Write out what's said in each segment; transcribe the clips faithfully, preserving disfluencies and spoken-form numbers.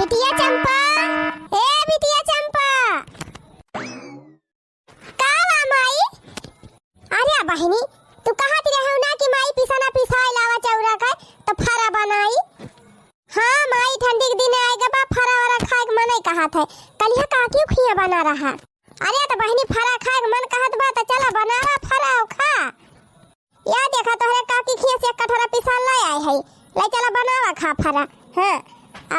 बिटिया चंपा, ए बिटिया चंपा। का बा माई? अरे बहिनी, तू कहत रहू ना कि माई पिसना पिसाए लावा चौरा का, त फरा बनाई। हाँ माई, ठंडी के दिन आए के बा, फरा वरा खाए के मनई कहत है। कलिया काकी खिया बना रहा। अरे त बहिनी, फरा खाए के मन कहत बा, त चला बनावा फरा अउ खा। या देखा, तोहरे काकी खिया से एक कटोरा पिसान ले आए है, ले चला बनावा खा फरा। हाँ,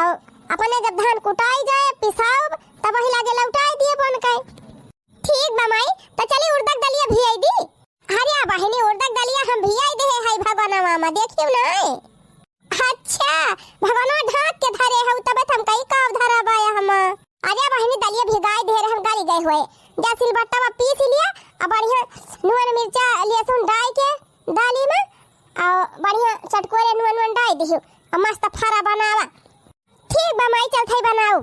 अउ अपने जब धान कुटाई जाए, पिसाउब, तब वही लागे लौटाई दिए बन के। ठीक बा माई, त चली उड़दक दलिया भियाई दी। अरे बहिनी, उड़दक दलिया हम भियाई देहे है भगवानवा मा, देखियो ना। अच्छा, भगवानवा ढाक के धरे हउ, तबे त हम कही का धरा बाया हम। अरे बहिनी, दलिया भिगाई देहे हम, गली गए हुए। जा सिलबट्टा मा पीस लिया, अब बढ़िया नून मिर्चा लहसुन डाई के दाली मा, अउ बढ़िया चटकोरे नून नून डाई दिहु, अब मस्त फरा बनावा। ठीक बा माई, चल थई बनाऊ।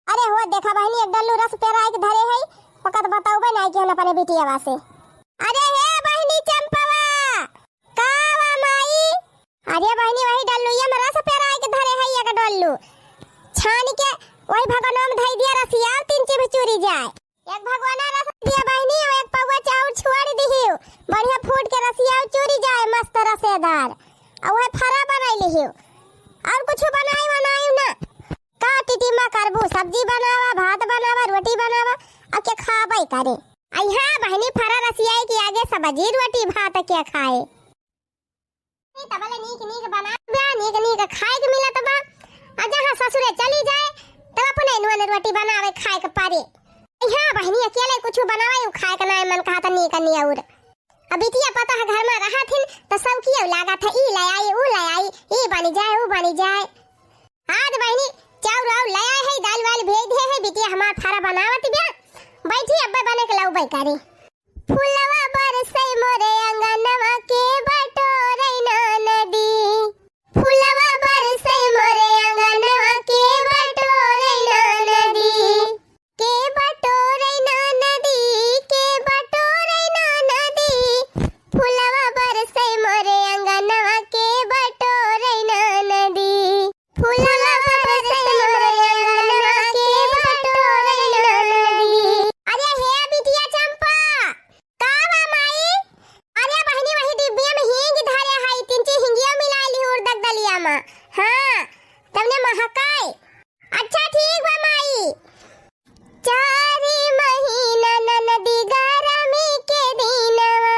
अरे हो देखा बहिनी, एक डल्लू रस पेराई के धरे है, ओका त बतौबे नाई कि हम अपने बिटियावा से। अरे हे बहिनी चंपवा, का बा माई? अरे बहिनी, वही डल्लुया मा रस पेराई के धरे है एक डल्लू, छान के वही भगवान मा धई दिया रसिया, तीन चिभ चूरी जाए। एक भगवाना रस दिया बहिनी, अउ एक पौवा चाउर छुआड़ दिहियो, बढ़िया फूट के रसिया चूरी जाए, मस्त रसेदार। अउ वह फरा बनाई लिहियो, अउर कुछ बनाई बनाई ना। का टिटिमा करबू? सब्जी बनावा, भात बनावा, रोटी बनावा, अउ के खाबे करे। अइहा बहिनी, फरा रसियाई के आगे सब्जी रोटी भात के खाए। तबले नीक नीक बनाबा, नीक नीक खाए के मिलत बा। अउ जहाँ ससुरे चली जाए, तब अपने नून रोटी बनावे खाए के परे। अइहा बहिनी, अकेले कुछ बनावे, उ खाए के नाई मन कहत नीक नियौर। अब बिटिया पता है घर मा रहत हिन, त सौकिया लागत है, ई ले आई, उ ले आई, ई बनी जाए, उ बनी जाए। आज बहिनी चाउर वाउर ले आए है, दाल वाल भेज दे है, बिटिया हमार फरा बनावत बिया। बैठी अब्बे बने के लौबे करी। फुलवा बरसै मोरे अंगनवा के बटोरै ना नदी। फुलवा बरसै मोरे अंगनवा के बटोरै ना नदी। के बटोरै ना नदी, के बटोरै ना नदी। फुलवा बरसै मोरे अंगनवा के बटोरै ना नदी। फुलवा बरसै मोरे अंगनवा के बटोरै ना नदी। अरे हे बिटिया चंपा, का बा माई? अरे बहिनी, वही डिब्बिया मा हींग धरे है, तिनची हिंगिया मिलाइ लिहु उड़दक दलिया मा। हाँ, तब ने महकाए। अच्छा ठीक बा माई। चारि महीना ननदी गरमी के दिनवा,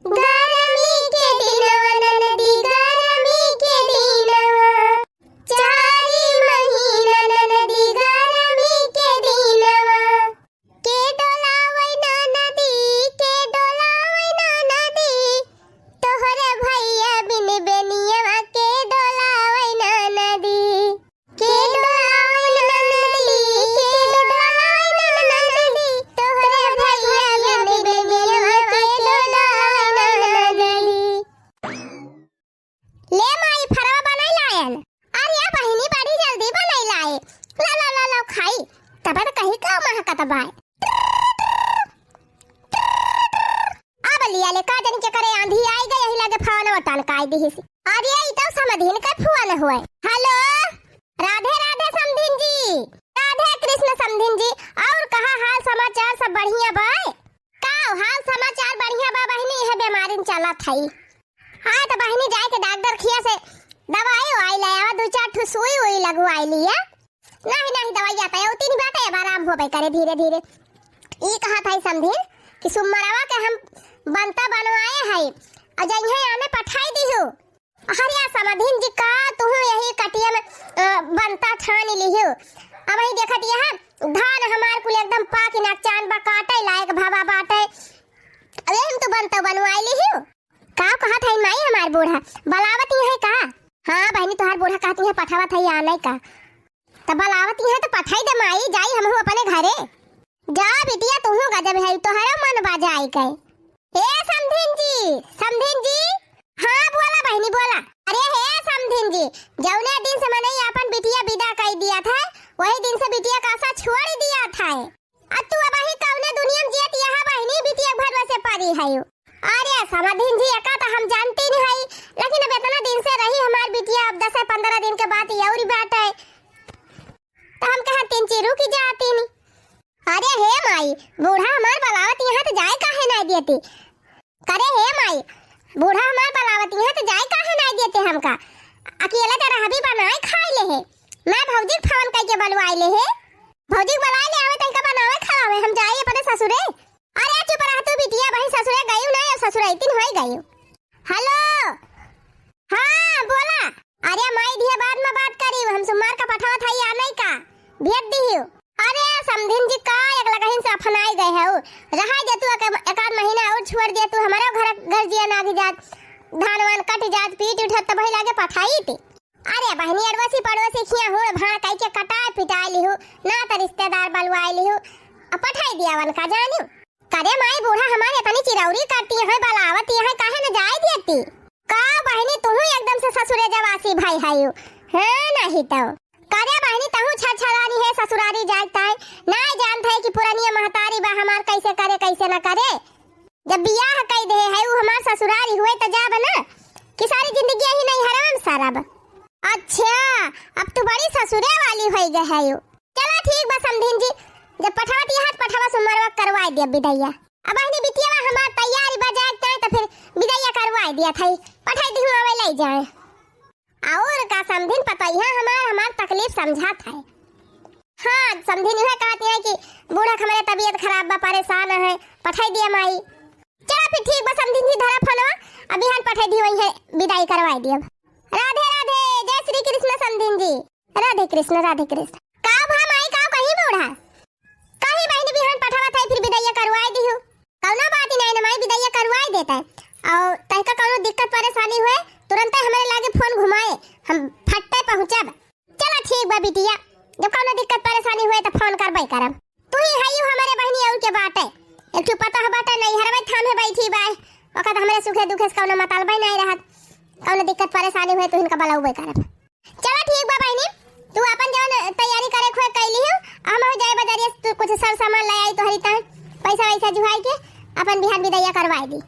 गरमी के दिनवा ननदी गरमी के दिनवा। चारि महीना ननदी गरमी के दिनवा। के डोलावै ना नदी, के डोलावै ना नदी, तोहरे भैया बिन बेनियवा के डोलावै ना नदी। के डोलावै ना नदी, के डोलावै ना नदी, तोहरे भैया बिन बेनियवा के डोलावै ना नदी। ले माई, फरवा बनाई लायन। अरे बहिनी, बड़ी जल्दी बनाई लाए। ला, ला, ला, ला, खाई। तब त कहीं का महकत बाय। अब लिया ले, का जानी के करे आंधी आई गई, यही लगे फोन वटन काई दिहिस। अरे, ई तो समधिन के फोन हुए। हेलो, राधे राधे समधिन जी। राधे कृष्ण समधिन जी। और कहा हाल समाचार, सब बढ़िया बाय? का हाल समाचार बढ़िया बा बहिनी, यह बीमारी चलत हई। हाँ, त बहिनी जाए के डॉक्टर खिया से दवाई उवाई ले आवा, दू चार ठो सुई उई लगवाई लिया। नहीं, नहीं, दवाइया त औती नहीं बाटे, अब आराम होबे करे धीरे धीरे। ई कहत हई समधिन कि सुमरवा के हम बनता बनवाए हई, अउ जइहे आने पठाई दिहु। अरे समधिन जी, का तुहू यही कटिया मा, अ, बनता ठान लिहु? अब वही देखत यह धान हमार कुल एकदम पाकी नकचान बा, काटे लायक भवा बाटे। अबे हम तू बनता बनवाई लिहु। का कहत हई माई हमार बूढ़ा? बलावत ही है का? हाँ बहिनी, तुहार बूढ़ा कहत ही है, पठावत है या नहीं का? त बलावत ही है त पठाई दे माई, जाई हमहू अपने घरे। जा बिटिया, तुहू गजब है, तोहरो मन बा जाए के। ए समधिन जी, समधिन जी। हाँ बोला बहिनी, बोला। अरे हे समधिन जी, जौने दिन से मनई आपन बिटिया विदा कई दिया था, वही दिन से बिटिया का आशा छोड़ दिया था। आ तू अबही कौने दुनिया में जियत यहाँ बहिनी, बिटिया के भरोसे परी है। अरे समधिन जी, एका त हम जानती नहीं है, लेकिन अब इतना दिन से रही हमार बिटिया, अब दस पन्द्रह दिन के बाद ये और बात है। तो हम कहा, "तिनची रुकी जाती नी।" अरे हे माई, बूढ़ा हमार बलावत यहाँ तो जाए काहे नाई देती? करे हे माई, बूढ़ा हमार बलावत यहाँ तो जाए काहे नाई देती हमका? अकेले तो रहबी बनाए खाए ले है। मैं भौजी के फोन करके बलवाए ले है। भौजी के बलाए ले आवे, तनिका बनावे खावे, हम जाए अपने ससुरे। अरे चुप रह तू बिटिया, बहिन ससुरे गयू ना, ससुरे इतनी होई गयू। हेलो, हाँ बोला। अरे माई धिया बाद में बात करी, हम सोमवार का पठावत हई, आने का भेज दिहियो। अरे समधिन जी का एक लगहिन से अफनाई गए है, रहा दे तू एक, एक आध महीना और छोड़ दे तू, हमारे घर, घर जिया ना जात, धान वान कट जात, पीट उठत तब लागे पठाई थी। अरे बहिनी, अड़ोसी पड़ोसी खिया हुड़ भाड़ कई के कटाए पिटाए लिहू, ना त रिश्तेदार बलवाए लिहू, अब पठाई दिया वन का जानियो। करे माई बूढ़ा हमारे इतनी चिरौरी करती है, बलावती है, काहे न जाए देती? का बहिनी, तुहू एकदम से ससुरे जवासी भाई हयू, हाँ नहीं तो। करे बहिनी, तहू छछलानी है ससुरारी जाए ताई, ना जानत है कि पुरनिया महतारी बा हमार, कैसे करे कैसे न करे। जब बियाह कई दे है, उ हमार ससुरारी हुए त जाब ना, कि सारी जिंदगी यही नैहरवा में सरब। अच्छा, अब तू बड़ी ससुरे वाली होई गए है यू। चला ठीक बा समधिन जी, जब पठवा तिहार पठवा सुमरवा करवाई दिया बिदैया। अब अहनी बिटियावा हमार तैयारी बा जाए के, तो फिर बिदैया करवाई दिया था, पठाई दिहू आवे ले जाए। और का समधिन पतोहिया हमार, हमार तकलीफ समझत है। हाँ, समधिन इहे कहत है कि बूढ़ा के हमरे तबीयत खराब बा, परेशान है, पठाई दिया माई। चला फिर ठीक बा समधिन जी, धरा फोनवा, अभी हम पठाई दी वही है, विदाई करवाई दिया। राधे राधे, जय श्री कृष्ण समधिन जी। राधे कृष्ण, राधे कृष्ण। का भा माई, का कही बूढ़ा? कही बहिनी बिहान पठावत है, फिर बिदैया करवाई दिहू। कौनो बात ही नहीं ना माई, बिदैया करवाई देता है। और तहका कौनो दिक्कत परेशानी हुए, तुरंत हमरे लागे फोन घुमाए, हम फट्टे पहुँचब। चला ठीक बा बिटिया, जब कौनो दिक्कत परेशानी हुए तो फोन करबे करब। तू ही हई हमरे बहिनी, और के बाटे? एक ठो पतोह बाटे, नैहरवे थामे बैठी बा, ओकर हमरे सुखे दुखे से कौनो मतलबे नहीं रहत, कौनो दिक्कत परेशानी हुए तो इनका बलौबे करब। चला ठीक बा बहिनी, तू अपन जवन तैयारी करे खोए कैली हो, हम हो जाए बजारिया से तू कुछ सर सामान ले आई तोहरी तन, पैसा वैसा जुहाई के अपन बिहान बिदैया करवाई दी।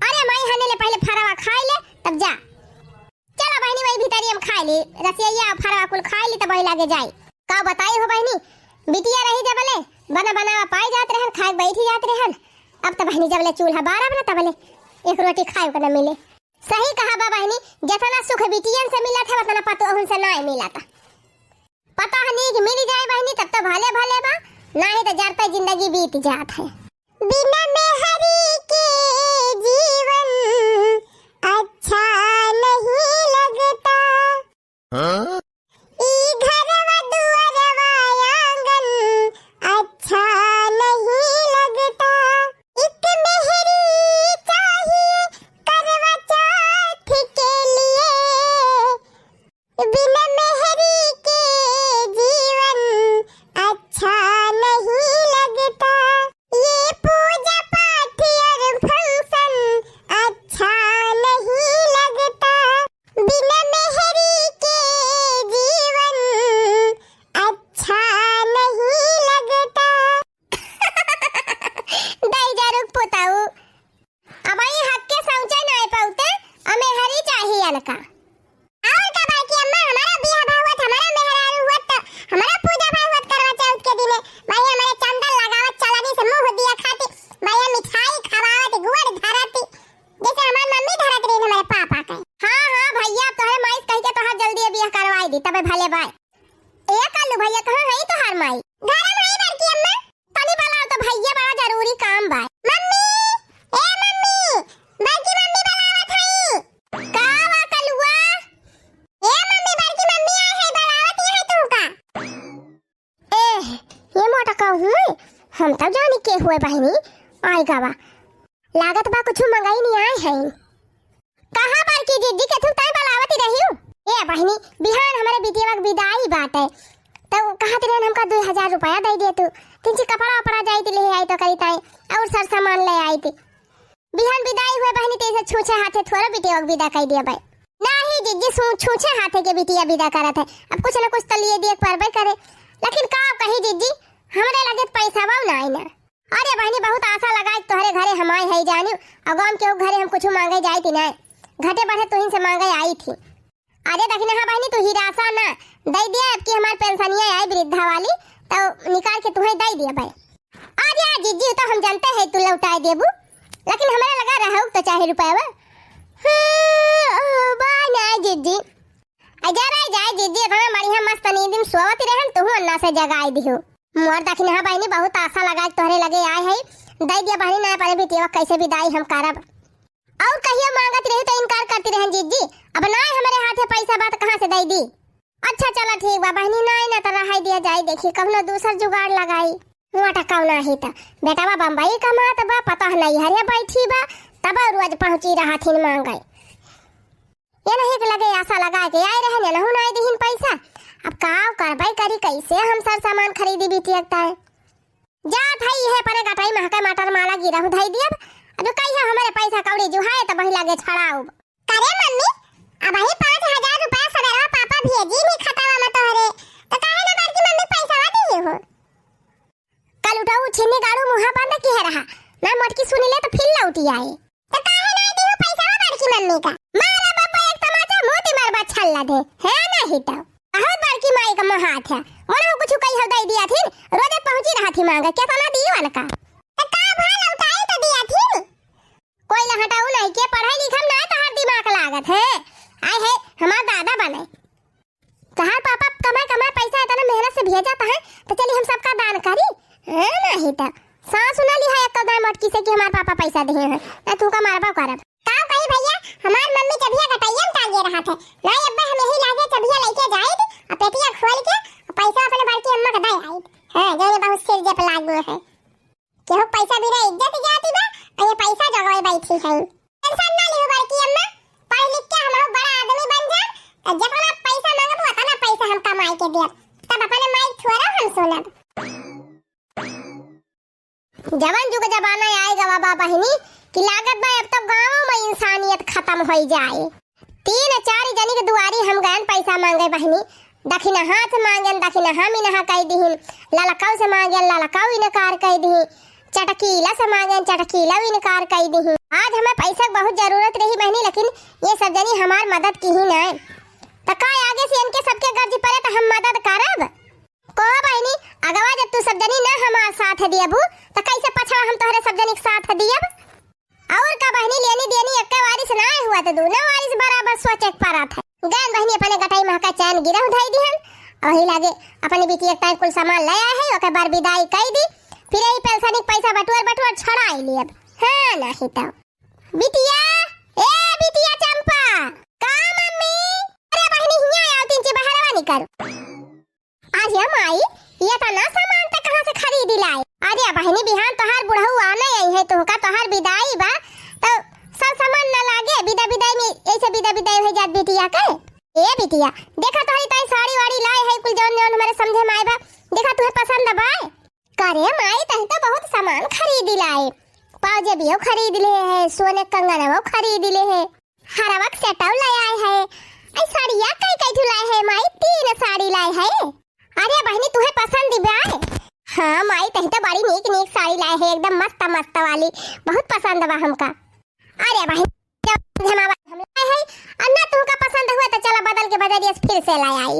अरे माई, हने ले पहले फरवा खाई ले, तब जा। चला बहिनी, वही भीतरी हम खाई ली, रसिया फरवा कुल खाई ली, तब वही लागे जाई। का बताई हो बहिनी, बिटिया रही जबले, बना बनावा पाई जात रहन, खाए बैठी जात रहन। अब तो बहिनी जबले चूल्हा बारब ना, तबले एक रोटी खाए को न मिले। सही कहा बा बहिनी, जितना सुख बिटियन से मिलत है, उतना पतोहन से नाय मिलत। पता है नीक मिल जाए बहिनी, तब तो भले भले बा, नाही तो जरते जिंदगी बीत जात है। बिना मेहरी के जीवन अच्छा नहीं लगता। हाँ? ई घरवा दुअरवा आंगन अच्छा नहीं लगता। एक मेहरी चाहिए करवा चौथ के लिए। बिना मेहरी के जीवन अच्छा नहीं लगता। ये पूजा पाठ और function अच्छा नहीं लगता। बिना मेहरी के जीवन अच्छा नहीं लगता। दाई जा रुक पुताऊ, अब ई हक के सौंचे नाय पाउते, अमे हरी चाहिए अनका। और का भाई की अम्मा, हमारा बियाह भावत, हमारा मेहरारू हुआ तो हमारा पूजा भाई हुआ करवा चौथ के दिने, भाई हमारे चंदन लगावत चलनी से मुंह दिया खाती, भाई मिठाई खवावत, गुड़ धरती, जैसे हमार मम्मी धरत रही हमारे पापा के। हाँ, हाँ भैया, अब तोहरे माई से कह के तोहार जल्दी बियाह करवाई दी, तबे भले बाय। ए कालू भैया, कहाँ है तोहार माई? घर में है बड़की अम्मा। तनी बुलाओ तो भैया, बड़ा जरूरी काम बा। मम्मी, ए मम्मी, बड़की मम्मी बुलावत हई। का बा कलुआ? ए मम्मी, बड़की मम्मी आई है, बुलावत ही है तू का? ए, ये मोटा का हुए? हम तब जानी के हुए बहिनी, आई गवा। लागत बा कुछ मंगाई नहीं आए हैं। कहाँ बड़की जिज्जी के थू तय बलावती रही हूँ? ए बहिनी, बिहान हमारे बिटिया के विदाई बाटे। तो कहत रहन हमका दो हजार रुपया दे दे तू। तिनची कपड़ा उपड़ा जाई थी ले आई तो करी ताई। और सर सामान ले आई थी। बिहान विदाई हुए बहिनी, ते से छूछे हाथे थोड़ा बिटिया के विदा कर दिया भाई। नाही जिज्जी, सू-, छूछे हाथे के बिटिया विदा करत है। अब कुछ न कुछ तो लिए दिए परबे करे। लेकिन का कही जिज्जी, हमरे लगे तो पैसा बा ना आई ना। अरे बहिनी, बहुत आशा लगाई तोहरे घरे हम आए है जानियो, और गाँव के घरे हम कुछ मांगे जाई थी ना, घटे बढ़े तुहिन से मांगे आई थी। अरे दखिनहा बहिनी, तू हिरासा ना, दइ दिया, अब की हमार पेंशनिया आई वृद्धा वाली, तो निकाल के तुहैं दइ दिया भाई। अरे जिज्जी, तो हम जनते हैं तू लौटाइ देबू, लेकिन हमरा लगा रहउ तो चाहे रुपया बा। हाँ, ओ, बा ना जिज्जी। आ जा रे, जाए जिज्जी, इतना बढ़िया मस्त नींद में सोवत रहन, तुहू अन्ना से जगाइ दिहू। मोर दखिनहा बहिनी, बहुत आसा लगा कि तोहरे लगे आए है, दइ दिया बहिनी, ना अपने बिटिया कैसे विदाई हम करब। और कहियो मांगत रही तो इनकार करती रहन जिज्जी, अब ना हमरे हाथे पैसा बा त कहाँ से दइ दी? अच्छा चला ठीक बा बहिनी, ना ना त रहाई दिया जाई, देखी कौनो दूसर जुगाड़ लगाई। मोटा कौना ही त बेटवा बम्बई कमात बा, पता नहीं हरे बैठी बा, तब रोज पहुँची रहथिन मांगे। ये नहीं के लगे आसा लगा के आए रहन, ये नहु नाई दिहिन पैसा। अब का करबै करी, कैसे हम सर सामान खरीदी बिटिया के ताई? जात है इहे परे गटाई महके मटर माला गिरहु धई दियब। अब कहिया हमरे पैसा कौड़ी जुहाए त वही लगे छड़ाउब। करे मम्मी, अबही पाँच हजार रुपया सवेरवा पापा भेजी नी खतावा में तोहरे, त काहे ना बड़की मम्मी पैसा दिए हो? कल उठाऊ छिन्नी गाड़ू मुँहा बंद किहे रहा, ना मोटकी सुनी ले त फिर लौटी आए। त काहे ना दिहु पैसा बड़की मम्मी का? मारा बापा एक तमाचा मोती मारबा छल्ला दे, है नहीं तो। बहुत बड़की माई का मोहात है, मोरो कुछ कही हो दे दिया थिन, रोजे पहुँची रहा थी मांगे, क्या तना दियो अनका? त का भा लौटाई तो दिया थिन? कोई ना हटाऊ नहीं के पढ़ाई लिखम ना तोहार दिमाग लागत है। आए है हमार दादा बने। तोहार पापा कमाए कमाए पैसा इतना मेहनत से भेजत है, तो चली हम सबका दान करी। हाँ, नहीं तो सास सुना ली है एक दाई मोटकी से कि हमार पापा पैसा दिए हैं, ना तू का मारबा करब। का कही भैया, हमार मम्मी चबिया गटैया में टांगे रहा थे, ना अब्बे हम यही लागे चबिया लेके जाइब, आ पेटिया खोल के पैसा अपने बड़की अम्मा के दे आइब। हाँ, जो ये बहुत सिर जप लागू है। केहू पैसा बिना इज्जत जाती बा, और ये पैसा जगवे बैठी है। टेंशन ना लिहो बड़की अम्मा, पढ़ लिख के हम बड़ा आदमी बन जाए, तो जितना पैसा मांगबो उतना पैसा हम कमाई के देब, तब अपने माई थोड़ा हम सुनब। जवन जुग जमाना आए गवा बा बहिनी, कि लागत बा अब तो गाँव में इंसानियत खत्म हो जाए। तीन चार जनी के दुआरी हम गयन पैसा मांगे बहिनी, दखिनहा से मांगेन, दखिनहा मिनहा कह दिहिन, ललकाऊ से मांगेन, ललकाऊ इनकार कह दिहिन, चटकीला से मांगेन, चटकीला इनकार कह दिहिन। आज हमें पैसा के बहुत जरूरत रही बहिनी, लेकिन ये सब जनी हमार मदद की ही ना। त का आगे से इनके सबके गर्ज पड़े त हम मदद करब? को बहिनी, अगवा जब तू सब जनी ना हमार साथ दियबू, त कैसे पछवा हम तोहरे सब जनी के साथ दियब? और का बहिनी, लेनी देनी एक्के वारिस ना हुआ त दूनो वारिस बराबर सोचे के पड़त है। गैन बहिनी अपने गटाई महका चैन गिरहु धई दिहन, वही लागे अपने बिटिया के ताई कुल सामान ले आए है, ओके बार विदाई कई दी, फिर यही पेंशन के पैसा बटुअर बटुअर छोड़ाई लियब। हाँ, नहीं तो। बिटिया, ए बिटिया चंपा। का मम्मी? अरे बहिनी हिया आओ, तीन ची बहरवा निकर। अरे माई, ये तना सामान ते कहाँ से खरीद लाए? अरे बहिनी बिहान तोहार बुढ़ऊ आने आई है, तोहका तोहार विदाई बा, तो सब सामान ना लागे, विदा विदाई में ऐसे विदा विदाई हो जात बिटिया के। ए बिटिया, देखा तोहरी ताई साड़ी वाड़ी लाए है, कुल जौन जौन हमारे समझे में आए बा, देखा तुहे पसंद बा? करे माई, तही तो बहुत सामान खरीद लाए, पाजेबियो खरीद ले है, सोने कंगनवो खरीद ले है, हरवा के सेटव ले आए है, आई साड़िया कई कई ठो लाए है माई, तीन साड़ी लाए है। अरे बहिनी, तुहे पसंद बा? हाँ माई, तही तो बड़ी नीक नीक साड़ी लाए है, एकदम मस्त मस्त वाली, बहुत पसंद बा हमका। अरे बहिनी, जब हम लाए है, और ना तुमका पसंद हुआ तो चला बदल के बजरिया से फिर से ले आई।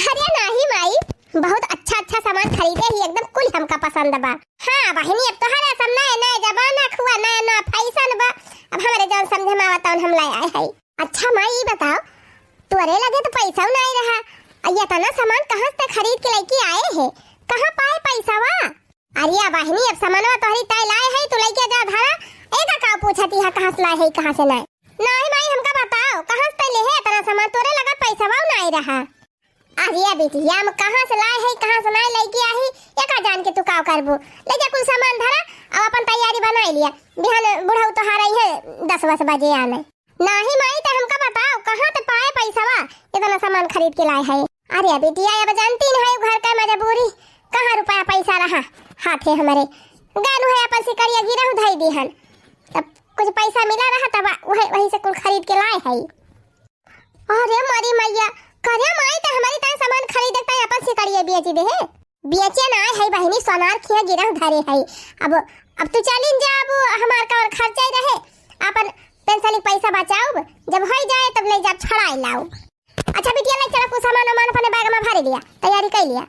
अरे नाही माई, बहुत अच्छा अच्छा सामान खरीदे ही, एकदम कुल हमका पसंद बा। हाँ बहिनी, अब तोहरे सब नए नए जमाना खुआ, नया नया फैशन बा, अब हमरे जौन समझे में आवत तौन हम ले आए हई। अच्छा माई, ई बताओ, तोरे लगे तो पैसा नहीं रहा, आ ये इतना सामान कहाँ से खरीद के लेके आए है, कहाँ पाए पैसा वा? अरे बहिनी, अब सामानवा तोहरी तय लाए है, तू लेके जा धरा, एका का पूछती है कहाँ से लाए है, कहाँ से नहीं? नाही माई, हमका बताओ, कहाँ से तय ले है इतना सामान, तोरे लगे पैसा वा नहीं रहा। अरे बिटिया, हम कहाँ से लाए है, कहाँ से नाई लइके आही, एका जान के तू का करबू? ले जा कुल सामान धरा, अब अपन तैयारी बनाई लिया, बिहान बुढ़ऊ तोहार आई है दस बस बजे आने। नाही माई, त हमका बताओ, कहाँ ते पाए पैसवा, इतना सामान खरीद के लाए है? अरे बिटिया, अब जानती न है घर का मजबूरी, कहाँ रुपया पैसा रहा हाथे हमरे, गानू है अपन सिकड़िया गिरहु धई दिहन, तब कुछ पैसा मिला रहा तब वही, वही से कुल खरीद के लाए है। अरे मोरी मैया, करे माई त हमारी ताई सामान खरीदे ताई अपन सिकड़िए बेच दे है। बेचे ना है बहिनी, सोनार खिया गिरहु धरे है। अब, अब तू चलिन जा, अब हमार का और खर्चा ही रहे, अपन पेंशन के पैसा बचाउब, जब होइ जाए तब लइ जाब, छड़ाइ लाउब। अच्छा बिटिया, लइ चला कुछ सामान वामान अपने बैग मा भरि लिया, तैयारी कइ लिया।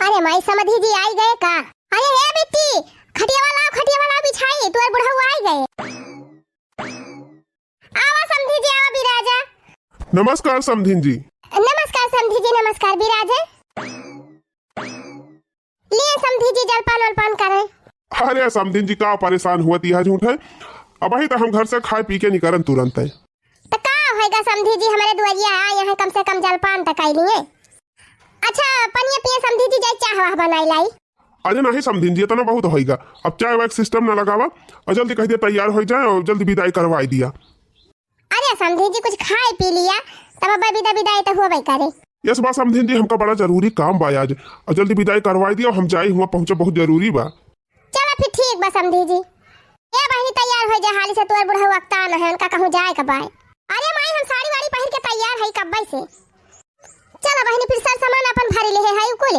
अरे माई, समधी जी आइ गए का? अरे हे बिट्टी, खटियावा लाव, खटियावा लाव बिछाई, तोर बुढ़ऊ आइ गए। आवा समधी जी, आवा बिराजा। नमस्कार समधिन जी। नमस्कार समधी जी, नमस्कार बिराजा। लिए समधी जी, जलपान वलपान करें। अरे समधिन जी, का परेशान हुआ तिहा झूठ है, अबही त हम घर से खाए पी के निकरन तुरंत है। त का होइगा समधी जी, हमरे दुआरिया आए हैं, कम से कम जलपान त कइ लिए। अच्छा पनिया पिए समधी जी, जाइ चाह वाह बनाइ लाई। अरे नहीं समधिन जी, इतना बहुत होइगा, अब चाय वाय के सिस्टम ना लगावा, और जल्दी कहि दिया तैयार होइ जाए और जल्दी बिदाई करवाइ दिया। अरे समधी जी, कुछ खाइ पी लिया, तब अब बिदा बिदाई त होबइ करे। यस बा समधिन जी, हमका बड़ा जरूरी काम बा आज, और जल्दी बिदाई करवाइ दिया, हम जाइ हुआ पहुँचे, बहुत जरूरी बा। चला फिर ठीक बा समधी जी। ए बहिनी, तैयार होइ जा हाली से, तोर बुढ़ऊ अकता न है, उनका कहूँ जाए का बाय। अरे माई, हम साड़ी वाड़ी पहिर के तैयार है कब्बे से। चला बहिनी, फिर सर सामान अपन भरि लेहे है कुल।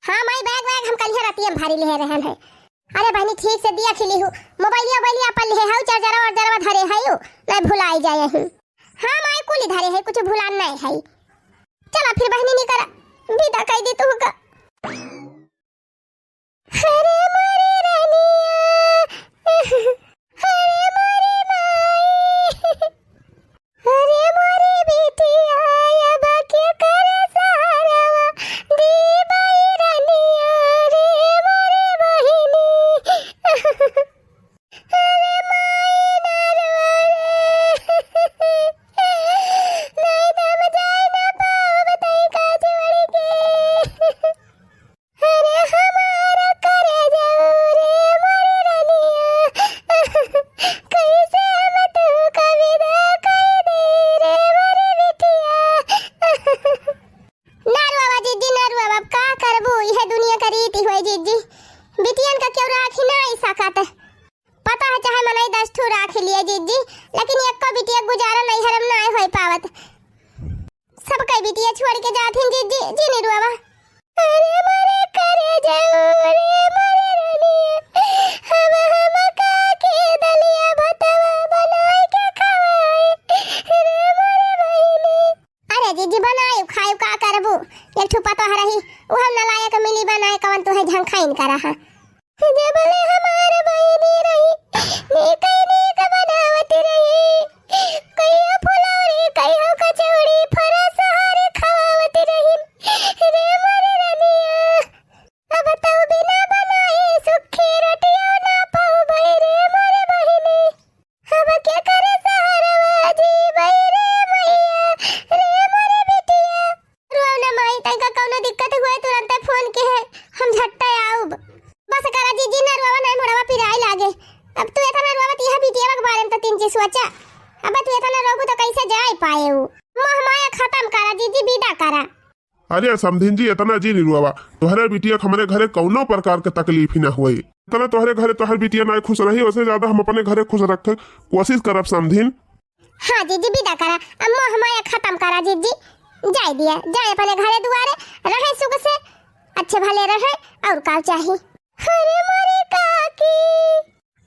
हाँ माई, बैग वैग हम कलिया रतिया में भरि लेहे रहन है। अरे बहिनी, ठीक से दिया खिली हूँ, मोबाइलिया वोबाइलिया अपन लेहे हऊ, चार्जरवा वार्जरवा धरे हऊ, नहीं भुलाइ जाए हूँ। हाँ माई, कुल धरे है, कुछ भुलान नहीं है। चला फिर बहिनी, निकर बिदा कइ दी तू का। अरे मोरी रनिया, अरे मोरी माई, अरे मोरी बिटिया, अब के करे सहारवा दी बहिरनिया, रे मोरी बहिनी। अरे माई ना रोवा रे, नहीं त हम जाइ ना पाउब तोहका छोड़ि के। अरे हमार करे जाऊ रे मोरी रनिया, कैसे हम तोहका बिदा कइ दी रे मोरी बिटिया। ना रोवा जिज्जी, ना रोवा, अब का करबू, इहे दुनिया का रीति होइ जिज्जी, बिटियन का केहू राखि नाहीं सकत। पता है चाहे मनई दस ठो राखि लिए जिज्जी, लेकिन एक्को बिटिया गुजारा नैहर में नाहीं होइ पावत। सबके बिटिया छोड़ि के जात हिन जिज्जी, जिनि रोवा। अरे मोरे करे जाऊ रे मोरे रनिया, अब हम का के दलिया भतवा बनाइ के खवाई रे मोरे बहिनी। अरे जिज्जी, बनाइउ खाइउ, का करबू, एक ठो पतोह रही, उहउ नलायक मिली बनाए, कवन तुहे झंखाइन करा हा। जबले हमार बहिनी रही, नीक नीक बनावत रही। कहियो फुलौरी, कहियो कचौड़ी, फरसहरी खवावत रही। रे मोर रनिया, अब तउ बिना बनाए सुखी रोटियो ना पउबे रे मोर बहिनी। अब के करे सहारवा जीबै रे मैया, रे मोरे बिटिया। रोवा ना माई, तैका कौनो दिक्कत हुए तुरंते फोन किहे, हम झट्टे आउब। बस करा जिज्जी, ना रोवा, ना मुड़वा पिराए लागे। अब तू एतना रोवा, त यह बिटिया के बारे में तो तीन चीज सोचा। अब तू एतना रोबू तो कैसे जाए पाए उ? मोह माया खत्म करा जिज्जी, विदा करा। अरे समधिन जी, एतना जिनि रोवा, तोहरे बिटिया के हमरे घरे कौनो प्रकार के तकलीफ ही ना होई। एतना तोहरे घरे तोहर बिटिया ना खुश रही, ओसे ज्यादा हम अपने घरे खुश रखे कोशिश करब समधिन। हाँ जिज्जी, विदा करा, अब मोह माया खत्म करा जिज्जी, जाए दिया, जाए अपने घरे दुआरे, रहे सुख से, अच्छे भले रहे, और का चाही। अरे मोरे काकी,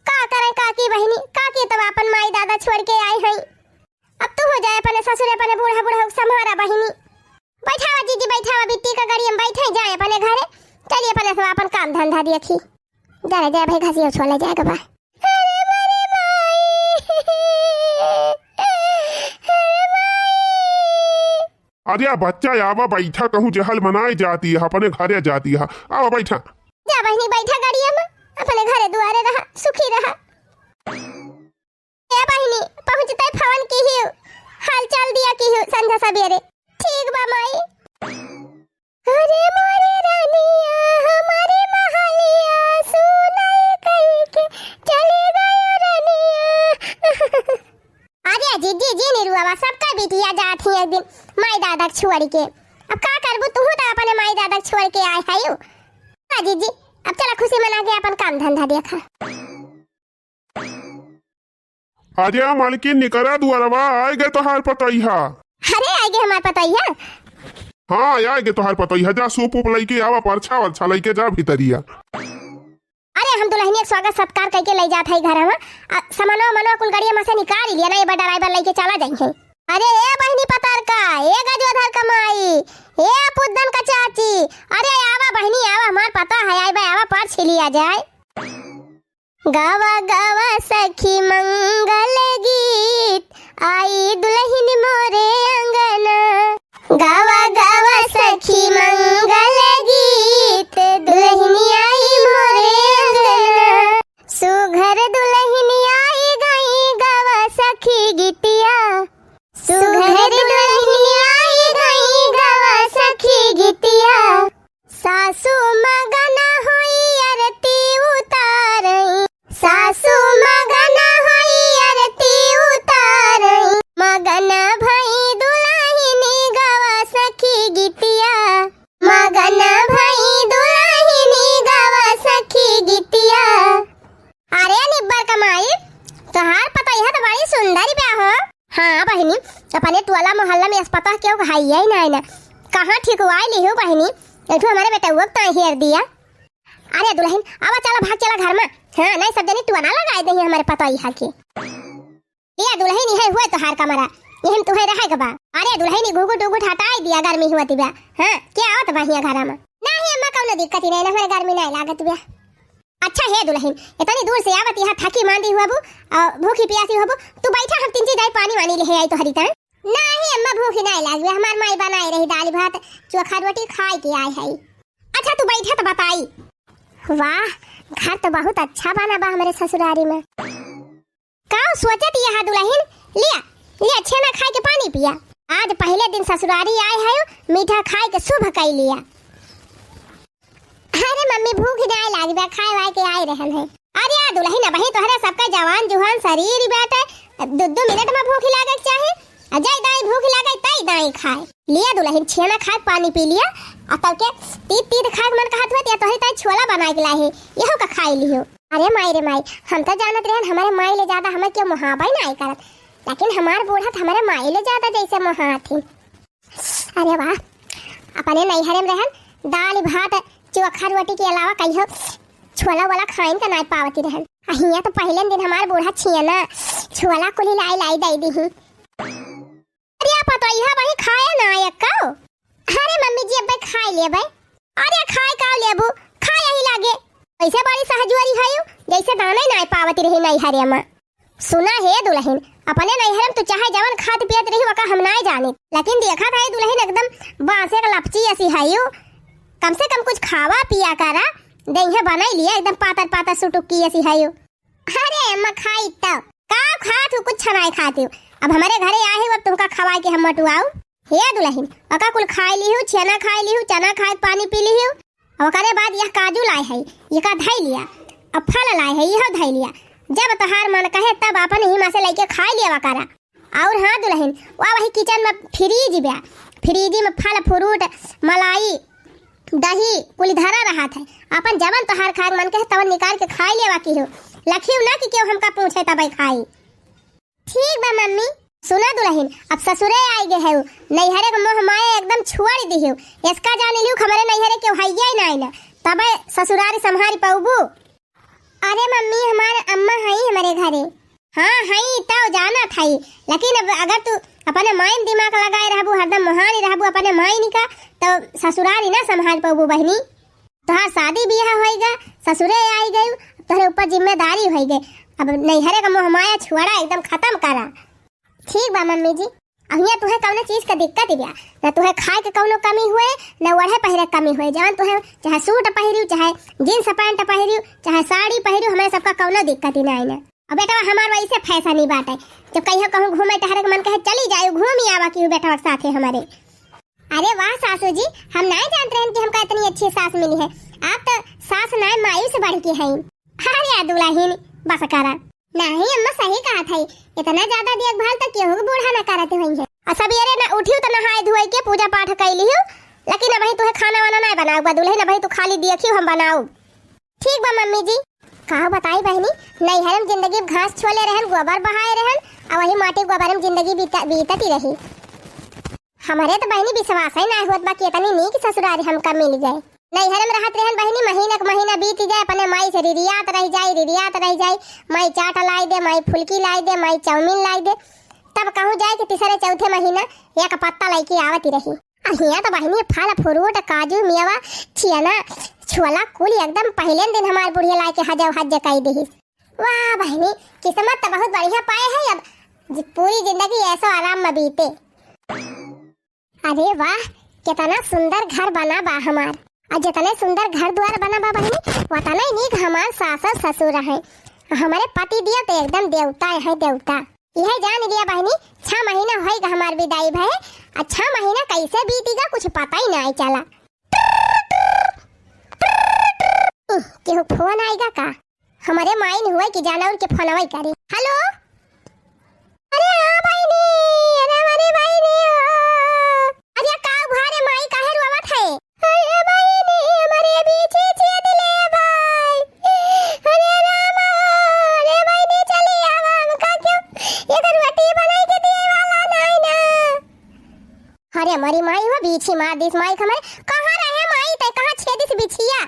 का करे काकी बहिनी, काकी तो अपन माई दादा छोड़ के आई हैं। अब तू हो जाए अपने ससुरे, अपने बूढ़ा बूढ़ा के संभारा बहिनी। बैठावा जिज्जी, बैठावा, बिट्टी का गाड़ी में बैठे जाए अपने घरे। चलिए अपने सब अपन काम धंधा देखी। जा रे, जा भाई, घसिया छोले जाए के बा। अरे मोरे माई, अरे माई। अरे बच्चा, आवा बैठा, कहूँ जहल मनाए जाती है, अपने घरे जाती है, आवा बैठा। जा बहिनी, बैठा गाड़िया में, अपने घरे दुआरे रहा, सुखी रहा। ए बहिनी, पहुँचते फोन किहियो, हाल चाल दिया किहियो संझा सबेरे। ठीक बा माई। अरे मोरे रानिया, हमारे महलिया, सुनाई कई के चली गयो रानिया। अरे जिज्जी, जिनि रोवा, सबका बिटिया जात ही एक दिन माई दादा के छोड़ के। अब का करबू, तू तो अपने माई दादा के छोड़ के आए है। जिज्जी, अब चला खुशी मना के अपन काम धंधा देखा। अरे मालकिन, निकरा दुआरवा, आए गए तोहार पतोहिया। अरे, आए गए हमार पतोहिया। हाँ, आए गए तोहार पतोहिया, जा सूप उप लइके आवा, परछा वरछा लइके जा भीतरिया। हम दुलहिनिया के स्वागत सत्कार कइके लइ जात हई घरवा। आ, समनवा मनवा कुल गड़िया मा से निकारि लिया ना, ए बा ड्राइवर लइके चला जइहैं। अरे ए बहिनी पतरका, ए गजोधर क माई, ए पुद्दन क चाची, अरे आवा बहिनी आवा, हमार पतोह है, आइ बा आवा, परछि लिया जाए। गावा गावा सखी मंगल गीत, आई दुलहिन मोरे अंगना। गावा गावा सखी मंगल गीत, दुलहिन आई मोरे अंगना। सुघर दुलहिन आई गई, गावा सखी गीतिया। सुघर दुलहिन आई गई, गावा सखी गीतिया। सासू मगन होई आरती उतारई, सासू मगन होई आरती उतारई। मगन भई दुलहिनी गावा सखी गीतिया, मगन भई दुलहिनी गावा सखी गीतिया। अरे निब्बर क माई, तोहार पतोहिया त बड़ी सुंदर बा हो। हाँ बहिनी, अपने टोला मोहल्ला मा अस पतोह केहू क हइये नाहीं ना। कहाँ ठिकवाइ लिहू बहिनी, एक ठो हमरे बेटउआ क ताईं हेर दिया। अरे दुलहिन, आवा चला, भाग चला घर मा। हाँ, नाहीं सब जनी टोना लगाइ देइहैं हमरे पतोहिया के। ए दुलहिन, इहै हुए तोहार कमरा, इहै मा तुहैं रहै क बा। अरे दुलहिन, ई घुघुट उघुट हटाइ दिया, गर्मी होत बा। हाँ, के आवत बा हियाँ घरा मा? नाहीं अम्मा, कउनो दिक्कत ही नाहीं ना, हमरे गर्मी नाहीं लागत बा। अच्छा हे दुलहिन, एतनी दूर से आवत यहाँ थकी मांदी हुअबू अउर भूखी पियासी हुअबू, तू बैठा, हम तीन चीज आई पानी वानी लिहे आई तोहरी ताईं। नाहीं अम्मा, भूखी नाहीं लागी, हमार माई बनाए रही दाल भात चोखा रोटी खाए के आए हई। अच्छा तू बैठा त बताई। वाह, घर त बहुत अच्छा बना बा हमरे ससुरारी मा। का सोचत यहाँ दुलहिन? लिया, लिया छेना खाए के पानी पिया। आज पहिले दिन ससुरारी आए हयो, मीठा खाए के शुभ कइ लिया। अरे मम्मी, भूख नाहीं लागी बा, खाए वाए के आए रहन है। अरे आ दुलहिन, अबहीं तोहरे सबका जवान जुहान शरीर बाटे, दू दू मिनट मा भूख लागे के चाही। आ जाई दाईं भूख लागे, ताईं दाईं खाए। लिया दुलहिन, छेना खाए, पानी पी लिया। आ तब के तीत तीत खाए के मन कहत हुए, त या तोहरी ताईं छोला बनाए के लाए है, यहू का खाए लियो। अरे माई रे माई, हम त जानत रहन हमरे माई ले ज्यादा हमें केहू मोहाबइ नाहीं करत, लेकिन हमार बूढ़ा त हमरे माई ले ज्यादा जैसे मोहात ही। अरे वाह, अपने नैहरे मा रहन, दाल भात चोखा रोटी के अलावा कहियो छोला वोला खाइन का नाहीं पावती रहन। आ हियाँ त पहिले दिन हमार बूढ़ा छेना छोला कुली लाई लाई दइ दिही। अरे आ पतोहिया बही खाए ना एक्को। अरे मम्मी जी, अब्बे खाए लेबे। अरे खाए का लेबू, खाए यही लागे। ऐसे बड़ी सहजुआरी हयू, जैसे दाना ही नाहीं पावती रही नैहरे मा। सुना हे दुलहिन, अपने नैहरे मा तू चाहे जवन खात पियत रही, ओका हम नाहीं जानित, लेकिन देखत हई दुलहिन एकदम बांसे क लपची असी हयू। कम से कम कुछ खावा पिया करा, देहिया बनाई लिया, एकदम पातर पातर सुटुकी असी हयू। अरे अम्मा, खाई तब का खात हू, कुछ नाहीं खात हू। अब हमरे घरे आए हू, अब तुमका खवाए के हम मटुआऊ। हे दुलहिन, ओका कुल खाए लिहू, छेना खाए लिहू, चना खाए, पानी पी लिहू। ओकरे बाद यह काजू लाए है, एका धइ लिया। अब फल लाए है, इहो धइ लिया। जब तोहार मन कहे तब अपन ही मा से लइके खाए लिया करा। अउर हाँ दुलहिन, वा वही किचन मा फ्रिज बा, फ्रिज मा फल फ्रूट, मलाई, दही कुल धरा रहत है। अपन जवन तोहार खाए मन कहे तवन निकाल के खाए लेवा किहू। लखियो ना कि केहू हमका पूछे तबे खाई। ठीक बा मम्मी। सुना दुलहिन, अब ससुरे आइ गए हऊ, नैहरे क मोह माया एकदम छोड़ दिहू। इसका जान लिहू हमरे नैहरे केहू हइये नाहीं ना, तबे ससुरारी सम्हारी पउबू। अरे मम्मी, हमार अम्मा हई हमरे घरे। हाँ हई, तउ जानत हई, लेकिन अब अगर तू अपने माइन दिमाग लगाए रहबू, हरदम मोहानी रहबू अपने माइन का, तउ ससुरारी ना सम्हार पउबू बहिनी। तोहार शादी बियाह होइगा, ससुरे आइ गयू, तोहरे ऊपर जिम्मेदारी होइगे। अब नैहरे क मोह माया छोड़ा, एकदम खतम करा। ठीक बा मम्मी जी। अब हियाँ तुहे कउनो चीज क दिक्कत ही बा, ना तुहे खाए के कउनो कमी हुए, ना ओढ़े पहिरे क कमी हुए। जवन तुहे चाहे सूट पहिरियो, चाहे जींस पैंट पहिरियो, चाहे साड़ी पहिरियो, हमरे सबका कउनो दिक्कत ही नाहीं ना। अब बेटवा हमार वैसे फैशन ही बाटे, जब कहियो कहूँ घूमे टहरे क मन कहे चली जायू, घूमी आवा किहू बेटवा क साथे हमरे। अरे वाह सासू जी, हम नाहीं जानत रहन कि हमका इतनी अच्छी सास मिली है। आप तो सास नाहीं माई से बढ़ के हईं। अरे आ दुलहिन, बस करा। नाहीं अम्मा, सही कहत हई, इतना ज्यादा देखभाल तो केहू के बूढ़ा ना करत होइहैं। आ सबेरे ना उठियो तो नहाए धोए के पूजा पाठ कइ लिहू, लेकिन अबहीं तुहे खाना वाना नाहीं बनाउब दुलहिन, अबहीं तू खाली देखियो हम बनाउब। ठीक बा मम्मी जी। का बताई बहिनी, नैहरे मा जिंदगी घास छोले रहन, गोबर बहाए रहन, आ वही माटी गोबर मा जिंदगी बीता-, बीतती रही। हमरे त बहिनी विश्वास ही नाहीं होत बा कि इतनी नीक ससुरारी हमका मिल गए। नैहर में रहत रहन बहिनी, महीना के महीना बीत जाए, अपने माई से रिरियात रह जाई, रिरियात रह जाई। माई चाट लाई दे, माई फुलकी लाई दे, माई चाउमीन लाई दे। तब कहूँ जाए कि तीसरे चौथे महीना एक पत्ता लइके आवत ही रही। आ हियाँ तो बहिनी फल फ्रूट, काजू, मेवा, छियना, छोला कुल एकदम पहिले दिन हमार बुढ़िया लाइके हजव हज कई दिहिस। वाह बहिनी, किस्मत तो बहुत बढ़िया पाए है। अब जि-, पूरी जिंदगी ऐसो आराम में बीते। अरे वाह, कितना सुंदर घर बना बा हमार। और जितने सुंदर घर द्वार बना बा बहिनी, उतने नीक हमार सास और ससुर हैं। हमारे पति दिया तो एकदम देवता है, देवता। यह जान लिया बहिनी, छह महीना होइगा हमार विदाई भये, और छह महीना कैसे बीतीगा कुछ पता ही नहीं चला। केहू फोन आइगा का? हमरे माइन हुए कि जानवर के फोनवा करे। हेलो। अरे हाँ बहिनी, अरे हमारे बहिनी हो। अरे का भा रे माई, काहे रोवत है? अरे बहिनी, हमारे बीछी छेद ले भाई। अरे रामा, अरे बहिनी चली आवा, हमका क्यों एक रोटी बनाई के दिए वाला नहीं ना। अरे हमारी माई हो, बीछी मार दिस माई हमारे। कहाँ रहे माई ते, कहाँ छेदिस बिछिया?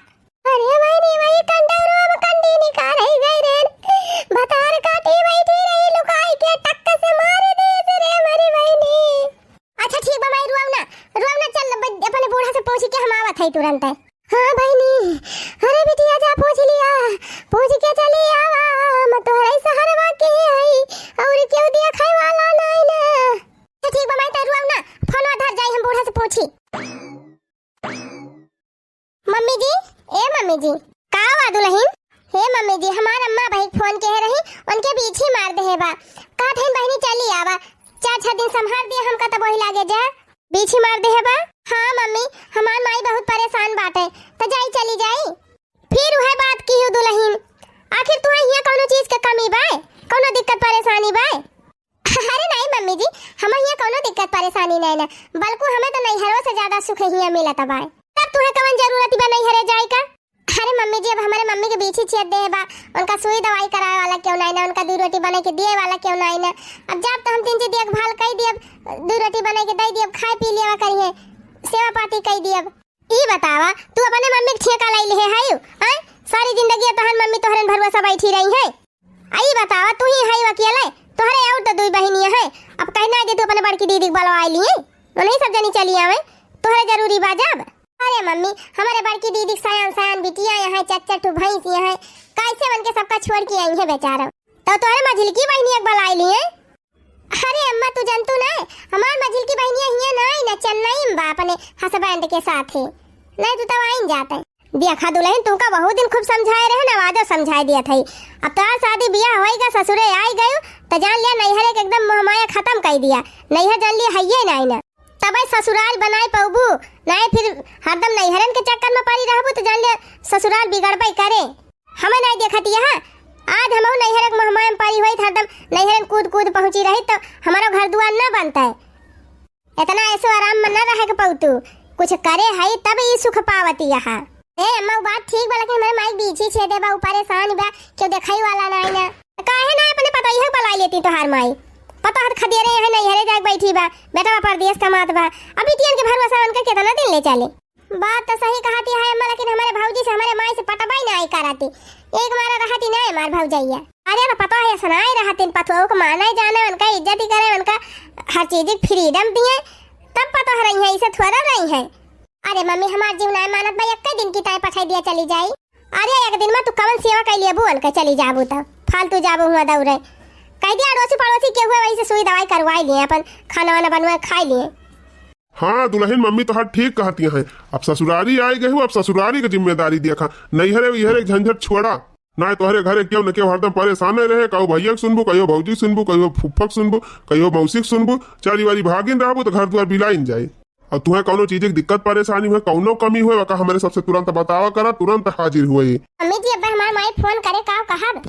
अरे बहिनी, वही कंडौरो में कंडी निकाल ही गई रे। भतार काटी बैठी रही लुकाई के, टक्क से मार दे रे हमारी बहिनी। अच्छा ठीक बा माई, रुआव ना, रुआव ना, चल ब-, अपने बूढ़ा से पूछ के हम आवत है तुरंत। हाँ बहिनी, अरे बिटिया जा पूछ लिया, पूछ के चली आवा, हम तोहरे शहरवा के हई और केहू दिया खाए वाला नहीं ना। अच्छा ठीक बा माई, तो रुआव ना, फोन धर जाई, हम बूढ़ा से पूछी। मम्मी जी, ए मम्मी जी। का हुआ दुलहिन? हे मम्मी जी, हमार अम्मा भाई फोन के रही, उनके बीछी मार देहे बा। कहत हन बहिनी चली आवा, चार छह दिन संभार दिया हमका तब वही लागे जा। बीछी मार देहे बा? हाँ मम्मी, हमार माई बहुत परेशान बाटे, त जाई चली जाई। फिर वह बात की हो दुलहिन, आखिर तुहे हियाँ कौनो चीज के कमी बाय, कौनो दिक्कत परेशानी बाय? अरे नहीं मम्मी जी, हम हियाँ कौनो दिक्कत परेशानी नहीं ना, बल्कु हमें तो नैहरों से ज्यादा सुख हियाँ मिलत बाय। तब तुहे कवन जरूरत बा नैहरे जाए का? अरे मम्मी जी, अब हमारे मम्मी के बीछी छेद देहे बा, उनका सुई दवाई करावे वाला क्यों नहीं ना, उनका दू रोटी बने के दिए वाला क्यों नहीं ना। अब जब तो हम तीन चीज देखभाल कई दियब, दू रोटी बने के दे दियब, खाए पी लिया करिए, सेवा पाती कई दियब। ई बतावा, तू अपने मम्मी के ठेका लाई लिहे है, आय? सारी जिंदगी तोहर मम्मी तोहरन भरोसा बैठी रही है। आ ई बतावा, तू ही है अकेले, तोहरे और तो दुई बहिनिया है। अब कहना जे तू अपने बड़की दीदी के बुलवा लिए, उन्हीं सब जनी चली आवे, तोहरे जरूरी बा जब। अरे मम्मी, हमारे बड़की दीदी के सयान सयान बिटिया यहाँ है, चार चार ठो भैंस यहाँ है, कैसे बन के सबका छोड़ के आई है बेचारा? तो तोहरे मझिलकी बहिनी एक बुलाई लिए। अरे अम्मा, तू जानतू ना, हमार मझिलकी बहिनिया हियाँ ना आई ना, चेन्नई में बा अपने husband के साथे, नहीं तू तब आइन जाते। देखा दुलहिन, तुमका बहुत दिन खूब समझाए रहे ना, आजो समझाए दिया था। अब तोहार शादी बियाह होई गा, ससुरे आई गयू, त जान लिया नैहर एक एकदम मोहमाया खत्म कर दिया, नैहर जान लिया हइये नाई ना। तबे ससुराल बनाए पउबू, नाई फिर हरदम नैहरन के चक्कर में पड़ी रहबू, त जान लिया ससुराल बिगड़बे करे। हमें नाई देखत यहाँ, आज हमहू नैहर के मोहमाया में पड़ी होई, हरदम नैहरन कूद कूद पहुँची रही, तो हमारो घर दुआर ना बनता है। इतना ऐसो आराम में न रहे के पउतू, कुछ करे हई तब ई सुख पावती यहाँ। ए अम्मा, उ बात ठीक बा, लेकिन हमारे माई बीछी छेदे बा, उ परेशान बा, केहू देखई वाला नाई ना। त काहे ना अपने पतोहिया के बुलाई लेती तोहार माई? पतोह त खदेरे यहाँ नैहरे जाके बैठी बा, बेटवा परदेस कमात बा। अब बिटियन के भरोसा उनके कितना दिन ले चले? बात तो सही कहती है अम्मा, लेकिन हमारे भौजी से, हमारे माई से पटबई नाई कराती। एक मारा रहती ना हमार भौजैया। अरे अब पतोह ऐसा नाई रहती, पतोह को माने जाने, उनका इज्जत ही करे, उनका हर चीज की freedom दिए, तब पतोह रही है, इसे थोड़ा रही है। अरे मम्मी, हमार जीव नाई मानत बा, एक दिन की ताई पठाई दिया चली जाई। अरे एक दिन में तू कवन सेवा कर लेबू, उनके चली जाबू, तब फालतू जाबू हुआ दौड़े। कह दिया अड़ोसी पड़ोसी के हुए, वही से सुई दवाई करवाई लिए, अपन खाना वाना बनवा खाई लिए। हाँ दुलहिन, मम्मी तोहार ठीक कहती हैं। अब ससुरारी आई गई हो, अब ससुरारी की जिम्मेदारी देखा, नैहरे वैहरे के झंझट छोड़ा। ना तोहरे घरे केहू न केहू हरदम परेशान रहे, कहो भैया के सुनबू, कहो भौजी के सुनबू, कहो फूफा के सुनबू, कहो मौसी के सुनबू, चारी वारी भागिन रहबू तो घर दुआर बिलाइन जाए। और तुहे कौनो चीज की दिक्कत परेशानी हुए, कौनो कमी हुए, वका हमरे सबसे तुरंत बतावा करा, तुरंत हाजिर हुए। मम्मी जी, अब हमार माई फोन करे, का कहब?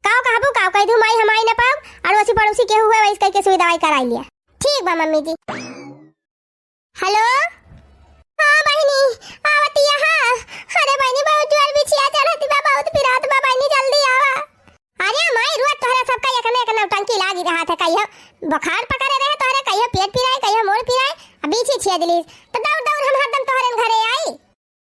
का कहबू, का कह दू माई हम आई न पाब, अड़ोसी पड़ोसी केहू हुए, वैसे कह के सुई दवाई कराई लिया। ठीक बा मम्मी जी। हेलो, हाँ बहिनी, आवतिया हाँ। अरे बहिनी, बहुत जोर बिछिया चढ़त बा, बहुत पिरात बा बहिनी, जल्दी आवा। अरे माई, रोज तोहरे सबका एक न एक नौटंकी लागी रहत है, कहियो बुखार पकड़े रहे तोहरे, कहियो पेट पिराए, कहियो मुड़ पिराए, अब बीछी छेद लीस, तो दौड़ दौड़ हम हरदम तोहरे घरे आई।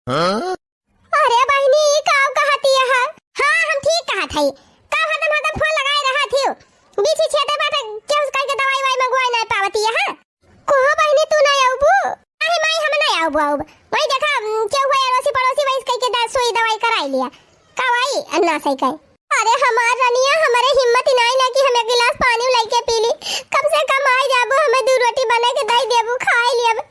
अरे बहिनी, ई का कहतिया है? हाँ, हम ठीक कहत हई। का हरदम हरदम फोन लगाए रहत हियो? बीछी छेदे बा त केहू से कह के दवाई वाई मंगवाए ना पावतिया है? कोहो बहिनी, तू ना आउबू? अरे माई, हम ना आउबू, आउब। वही देखा, उम, केहू है अड़ोसी पड़ोसी, वही से कह के दा-, सुई दवाई कराई लिया। का भाई, अन्ना सही कहे। अरे हमार रनिया, हमरे हिम्मत ही नाई ना कि हम एक गिलास पानी लइके पी ली। कम से कम आई जाबू, हमें दू रोटी बना के दई देबू, खाई लेब।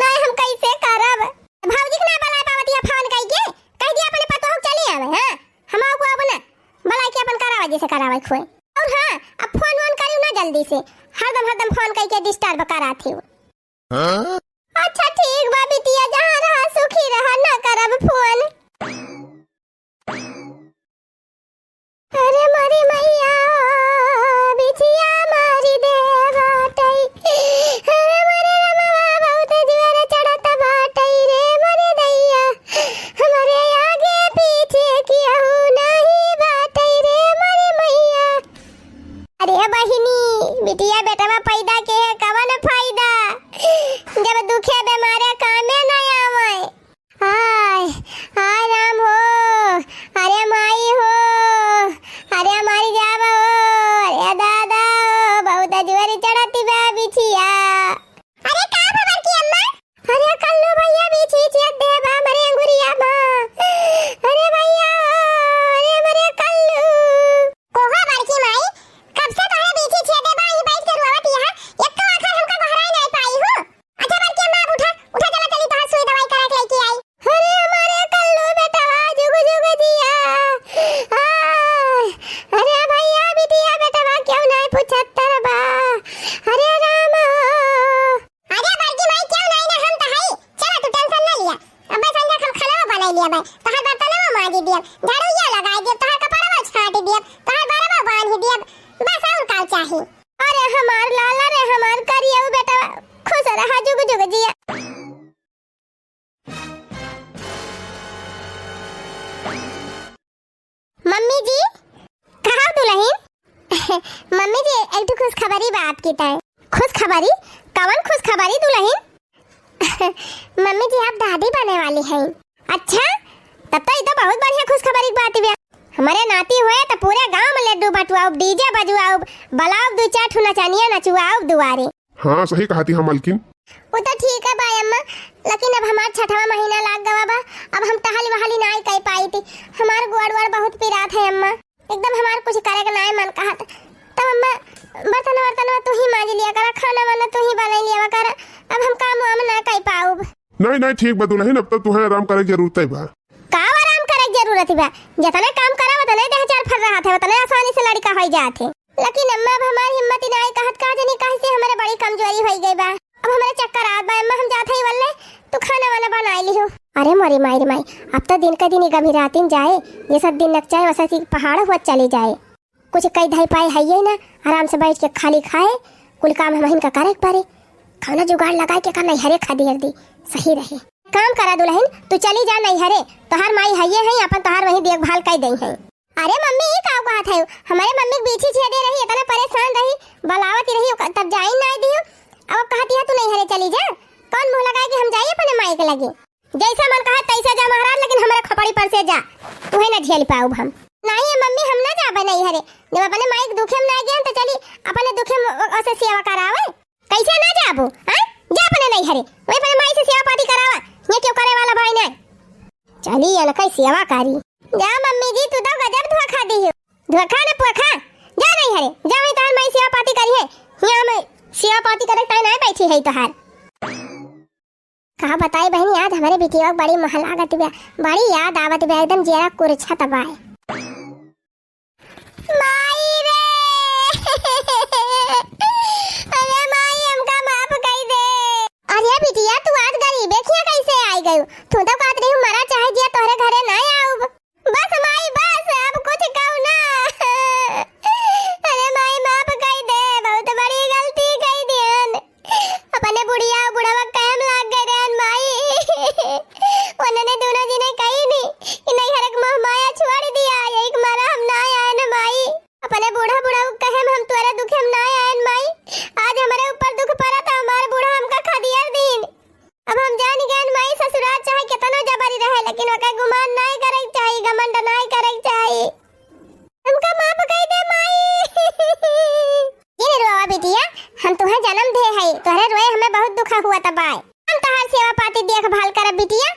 नाई हम कैसे करब? भौजी के ना बलाए पावतिया फोन कइके, कह दिया अपने पतोह के चली आवे, हाँ? हम आउ को अपना बलाए के अपन करावे जैसे करावे खोए। और हाँ, अब फोन वोन करियो ना जल्दी से, हरदम हरदम फोन कइके डिस्टर्ब करात हियो। अच्छा ठीक बा बिटिया, जहाँ रहा सुखी रहा, ना करब फोन। अरे मोरी मैया, बिछिया मारी दे बाटई। अरे मोरे रमवा, बहुत जोर चढ़त बाटई रे मोरे दैया। हमरे आगे पीछे केहू नाही बाटई रे मोरे मैया। अरे बहिनी, बिटिया बेटवा पैदा के है कवन फायदा, जब दुखे बेमारे कामे न आवे। हाय, हाय राम हो, अरे माई हो, अरे मरी जाब हो, अरे दादा हो, बहुत जोर चढ़त बा बिछिया। अरे का बा बड़की अम्मा? अरे कल्लू भैया बीछी छेद दे बा हमरे अंगुरिया मा। अरे भैया, अरे मरे कल्लू। कोहो बड़की माई, कब से तोहरे बीछी छेदे बा, यहीं बैठ के रोवत हिया, एको आखर हमका गोहराई नाई पाई हो। अच्छा बड़की अम्मा, अब उठा, उठा, चला चली तोहार सुई दवाई करा के लेके आई। अरे हमारे कल्लू बेटवा, जुग जुग जिया। आ, अरे भैया, बिटिया बेटवा क्यों नाई पूछत बा? अरे राम हो। अरे बड़की माई, क्यों नाई ना, हम त हई। चला, तू टेंशन ना लिया। अबे संझा के हम खाना बनाई लिया बे। तोहार बर्तनवा मांजी दियब, झाड़ुइया लगाई दियब, तोहार कपड़वा छांट दियब, तोहार बरवा बांधी दियब। बस और का चाही? अरे हमार लाला रे, हमार करियऊ बेटवा, खुश रहा, जुग जुग जिया। मम्मी जी, कहाँ दुलहिन? मम्मी जी, एक ठो खुशखबरी बा आपकी ताई। खुशखबरी? कवन खुशखबरी दुलहिन? मम्मी जी, आप दादी बने वाली हैं। अच्छा, तब तो ई तो बहुत बढ़िया खुशखबरी की बात बा। हमरे नाती होए तो पूरे गांव में लड्डू बंटवाउब, डीजे बजवाउब, बलाउब दू चार ठो नचनिया नचवाउब दुआरे। हाँ, सही कहती है मलकिन। वो तो ठीक है बा अम्मा, लेकिन अब हमार छठवा महीना लाग गवा बा, अब हम टहल वहली नाई कर पाई थी। हमार गोड़ वोड़ बहुत पिरात है अम्मा, एकदम हमार कुछ करे के नाई मन कहत। तब अम्मा, बर्तन वर्तन तू ही मांज लिया करा, खाना वाना तू ही बना लिया करा, अब हम काम वाम ना कर पाउब। नहीं, नहीं, ठीक बा दुलहिन, अब तो तुहे आराम करे के जरूरत है बा। का आराम करे के जरूरत बा? जितने काम करा, उतने देह चरफर रहत है, उतने आसानी से लड़का होई जात है। लेकिन अम्मा, अब हमार हिम्मत ही नाई कहत, का जनी काहे से हमरे बड़ी कमजोरी होई गई बा। अब हमरे चक्कर आवत बा अम्मा, हम जात हई वल्ले, तू खाना वाना बनाई लिहो। अरे मोरी माई रे माई, अब तो दिन का दिन ही गंभीरातिन जाए, जैसा दिन नक जाए वैसा सी पहाड़ हुआ चली जाए। कुछ कई धाई पाई है ये ना, आराम से बैठ के खाली खाए, कुल काम हमहिन का करे के परे। खाना जुगाड़ लगाए के का नैहरे खा दियर दी, सही रहे। काम करा दुलहिन, तू चली जा नैहरे, तोहार माई हइये हैं, अपन तोहार वहीं देखभाल कर दई हैं। अरे मम्मी, ई का कहत है? हमारे मम्मी के बीछी छेदे रही, इतना परेशान रही, बलावत रही, ओकर तब जाई ना दियो। अब कहती है तू नैहरे चली जा, कौन मुंह लगाए कि हम जाई अपने माई के लगे? जैसा मन कहा तैसा जा महाराज, लेकिन हमारे खोपड़ी पर से जा, तुहे ना झेल पाउब हम। नहीं मम्मी, हम ना जाबे नैहरे, जब अपने माई के दुखे में ना गए तो चली अपने दुखे में ओ-, ओसे सेवा करावे। कैसे ना जाबू? हाँ? जा अपने नैहरे, वहीं अपने माई से सेवा पाती करावा। ये क्यों करे वाला भाई ना? चली अनकई सेवा करी। जा मम्मी जी, तू तो गजब धोखा दी हो। धोखा ना पोखा। जा नैहरे, जा वहीं तार माई सेवा पाती करी है। यहाँ हम सेवा पाती करे ताई ना बैठी है तोहार। का बताई बहनी, आज हमरे बिटिया के बड़ी मोह लागत बा, बड़ी याद आवत बा, एकदम जियरा कुरछत बा। माई रे! अरे माई, हमका माफ कई दे। अरे बिटिया, तू आज गरीबे खिया कैसे आई गयू? तू तो कहत रही, मरा चाहे जिया, तोहरे घरे ना आऊब। बस माई, बस, अब कुछ कहू ना। अरे माई, माफ कई दे, बहुत बड़ी गलती कई दियन। अपने बुढ़िया और बुढ़वा कहम लाग गए रहन माई। उन्होंने दोनों जी ने कही नहीं कि नहीं, हर एक मोह माया छोड़ दिया, यही के मारा हम ना आए न माई। अपने बूढ़ा बुढ़ऊ कहम हम तोरे दुखे में ना आए न माई। आज हमारे ऊपर दुख पड़ा था, हमारे बूढ़ा हमका खा दिया दिन। अब हम जान गए न माई, ससुराल चाहे कितना जबर रहे, लेकिन ओकर गुमान नाय करे के चाही, घमंड नाय करे के चाही। हमका माफ कई दे माई। जिन रोवा बिटिया, हम तुहे जन्म दे हई, तोहरे रोए हमें बहुत दुख हुआ तबाय। हम तोहार सेवा पाती देखभाल करब बिटिया,